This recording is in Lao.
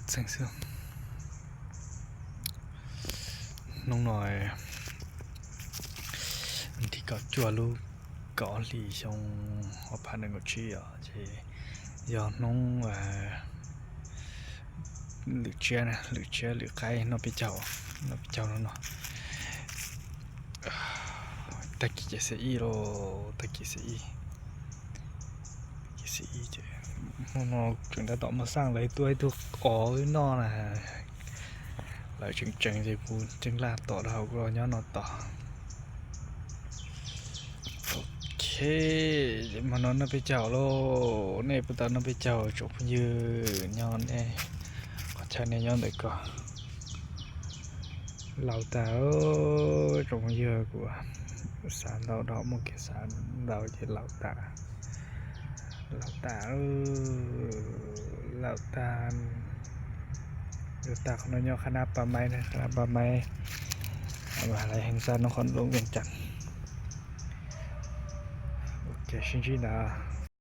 Seng sương. Nông nói thì có chùa lu có lì trong họp phản ứng của chị ở thì do nông và lữ chia nè, lữ chia lữ cái nó bị chầu, nó bị chầu nó nó ta kỳ sẽ y lô, ta kỳ sẽ y. Kì sỉ ເນາະ ຈຶ່ງໄດ້ຕອບມາສ້າງໄດ້ຕົວໃຫ້ທຸກອໍນອນນະ ແລ້ວຈຶ່ງເຈັງໃຈກູຈຶ່ງລາດຕໍ່ເຮົາກໍຍ້ອນນອນຕໍ່. ໂອເຄ ມານອນນຳເປັນເຈົ້າໂລ ເນປະຕານນຳເປັນເຈົ້າ ຈົບຍືນຍ້ອນເອ ຂໍໃຊ້ແນວຍ້ອນໄດ້ກໍ. ເຫຼົ່າຕາເອີຍ ຈົງເຍອະກວ່າສາມເຫຼົ່າດອກ ໝົດແກ່ສາມເຫຼົ່າ ເຈັດເຫຼົ່າຕາ ເຫຼົ່າຕາເອີຍ ເຫຼົ່າຕາ ເຫຼົ່າຕາຂອງນ້ອງຍອ ຄະນະປ່າໄມ້ນະ ຄະນະປ່າໄມ້ ມະຫາໄລແຫ່ງຊາດນະຄອນຫຼວງວຽງຈັນ. ໂອເຄ ຊິນຈີນາ.